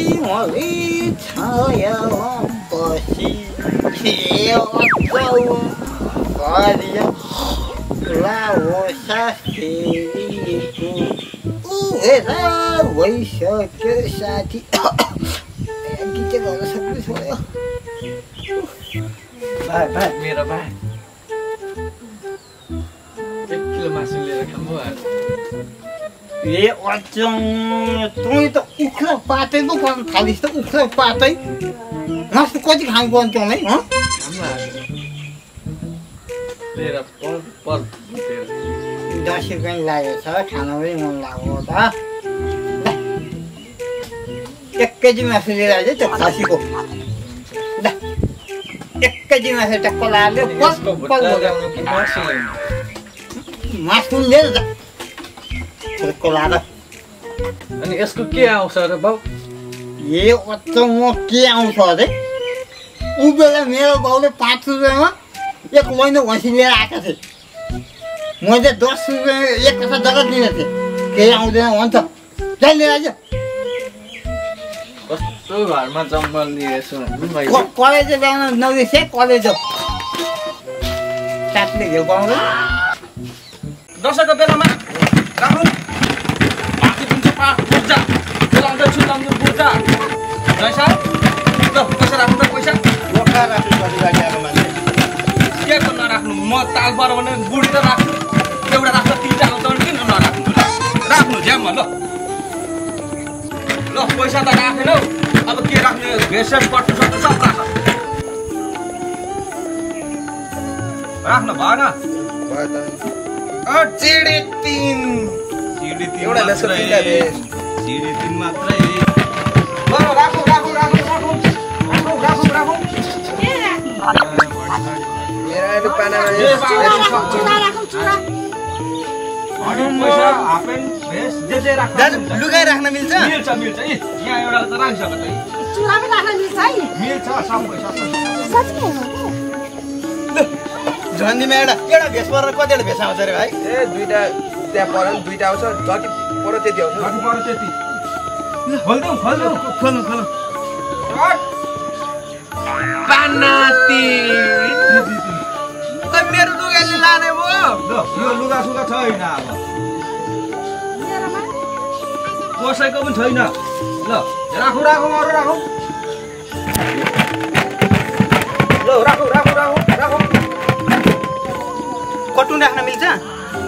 सिंहले छायामा बसी भइसक्यो साथी गीत गाउन सक्नु छोड्यो भाइ मेरो भाइ 1 किलो मासु लिएर खाऊ ए अचङ तँ त उख्ला पातै पो पर्न थालिस् त उख्ला पातै मासु कति खानु पर्छ तँलाई ह लिएर पर 10 रुपियाँ लागेको छ खान पनि मन लाग्यो त 1 केजी मासु लिएर आइज त्यो खसीको ल 1 केजी मासु टक्क लाग्यो मासु लिएर जा कोलाएर अनि यसको के आउँछ र बाउ ए अचङ के आउँछ अरे उ बेला मेरो बाउले 5 रुपियाँमा 1 महिना भैँसी लिएर आएका थिए मैले 10 रुपियाँ एक कथा जग्गा दिने थिएँ केही आउँदैन भन्छ जान लिएर आइज कस्तो घरमा जङ्गल लिएछु कलेज ल्याउन नबिर्से कलेज साथले घिउ पाउँदैन दसैँको बेलामा राख्नु बाँकी दिन्छ बुझ्दा बोलाउँदैछु लम्बु बुझ्दा जैसा ल पैसा राख्नु त पैसा लोखा राख्नु परिरहेको मान्छे के को नराख्नु म ताल पर भने बुढी त राख्नु एउटा राख्दा 3 टा आउँछ भने किन नराख्नु राख्नु ज्याममा ल पैसा त राखेन अब के राख्ने भेसेस पट्टु सक्नु सब राख्नु भएन चिडी 3 एउटा लेसको 3 टा भेस चिडी 3 मात्रै ल राखौ के राख्नु मेरा अहिले पानामा पैसा लुगाइ राख्न मिल्छ मिल्छ यहाँ एउटा त राखिसक्यो त चुरा पनि राख्न मिल्छ है मिल्छ सब पैसा सच्चै हो झन्डीमा एउटा भेस परेर कतिवटा भेस आउँछ रे भाइ ए दुईटा त्यहाँ पऱ्यो नि 2टा आउँछ जति पऱ्यो त्यति आउँछ जति पऱ्यो त्यति खोल्नु पानाती मेरो लुगाले लाने भो ल यो लुगा सुगा छैन अब कसैको पनि छैन ल राखौ अरू राखौ ल राखौ कटुन राख्न मिल्छ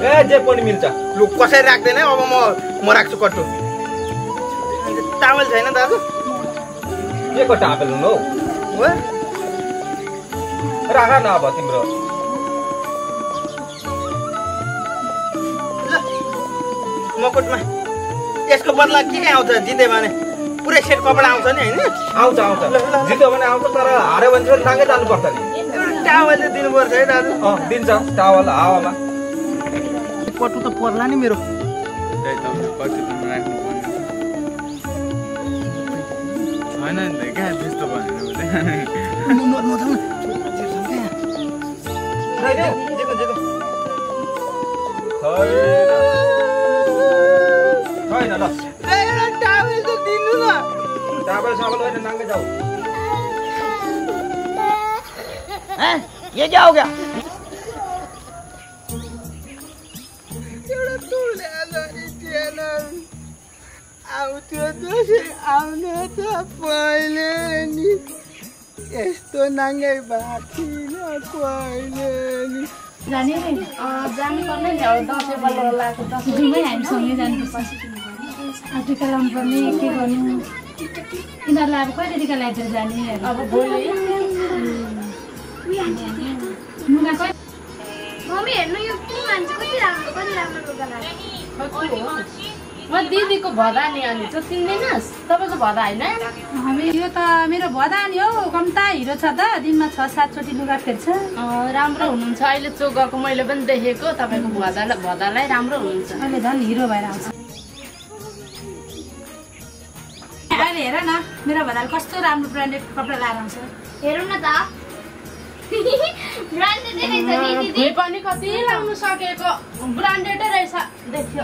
ए जे पनि मिल्छ लु कसरी राख्दैन अब म राख्छु कटुन टावल छैन दाजु के को टापल हुनु हो राख न अब तिम्रो मकुटमा यसको बदला के आउँछ जिते भने पुरै सेट कपडा आउँछ नि हैन आउँछ जित्यो भने आउँछ तर हार्यो भने चाहिँ नाङ्गै जानुपर्छ नि टावल चाहिँ दिनुपर्छ है दाजु दिन्छ टावल हावामा कटु त पर्ला नि मेरो छैन नि त क्या त्यस्तो भनेर छैन ल टावल त दिनु न टावल सावल होइन नाङ्गै जाऊ ये क्या हो गया एउटा टुले अलि थिएन आउँथ्यो दसैँ आउन त पहिले नि यस्तो नाङ्गै भएको थिएन पहिले नि जाने जानु पर्ने नि अब दसैँ बल्ल लागेको दसैँ जुमै हामीसँगै जानुपर्छ टिका लाउनु पर्ने के गर्नु यिनीहरूलाई अब कहिले टिका लगाइदिएर जाने अब भोलि मुगा कहिले मम्मी हेर्नु यो के मान्छे कति राम्रो लुगा लाग्यो म दिदीको भदा नि अनि त चिन्दैनस् तपाईँको भदा होइन हामी यो त मेरो भदा नि हो कम्ता हिरो छ त दिनमा 6-7 चोटि लुगा फेर्छ राम्रो हुनुहुन्छ अहिले चोकको मैले पनि देखेको तपाईँको भदालाई राम्रो हुनुहुन्छ अहिले झन् हिरो भएर आउँछ अहिले हेर न मेरो भदाले कस्तो राम्रो ब्रान्डेड कपडा लगाएर आउँछ हेरौँ न त ब्रान्डेड रहेछ नि दिदी पनि कति लाउनु सकेको ब्रान्डेडै रहेछ देख्यो